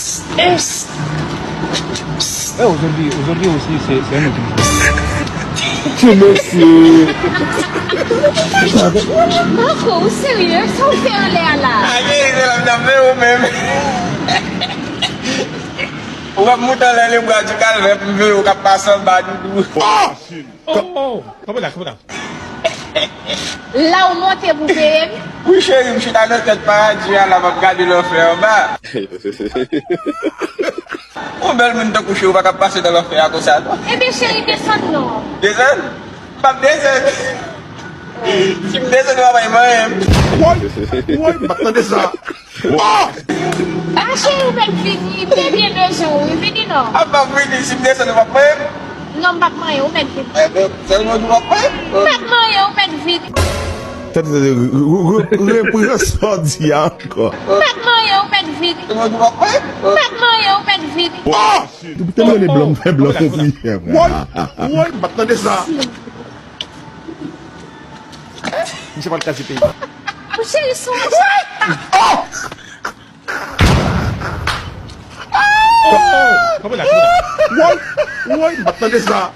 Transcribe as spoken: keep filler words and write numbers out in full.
Eh, aujourd'hui, aujourd'hui aussi, c'est c'est un autre jour. Ti mesye. Marco, ou serye? Sa w fè anlè a la? Ake, se la m t ap veye w menm. Ou ap moute anlè le bwa di kalvè pou m veye w k ap pase anba doudou. Oh! Oh, oh, kanpe la, kanpe la. La w monte pou veye m? Wi, cheri, m chita nan tèt paradi a la, m ap gade lanfè anba. Yon bèl moun tankou cheri, ou pa ka pase nan lanfè a konsa, non. Ebyen, cheri, desann non. Desann? M p ap desann. Si m desann, w ap bay manyen m. Woy, woy, m pa t tande sa. Ah, cheri, ou mèt vini. M te byen bezwen w, wi. Vini non. A, m ap vini. Si m desann, ou p ap manyen m? Non, m p ap manyen w, ou mèt vini. Enben, sèlman di w p ap manyen m? M p ap manyen w, ou mèt vini. Tande, tande, re- re- re- repran sa w di a ankò. M p ap manyen w, ou mèt vini. Sèlman di w p ap manyen m? M p ap manyen w, ou mèt vini. Ah! Depi te m rele blan, m fè blan konpli. Woy, woy, m pa t tande sa. Misye pral kraze peyi. Mon cheri, sonje. Oh! Oh! Kanpe la, kanpe la. Woy! Woy! M pa t tande sa.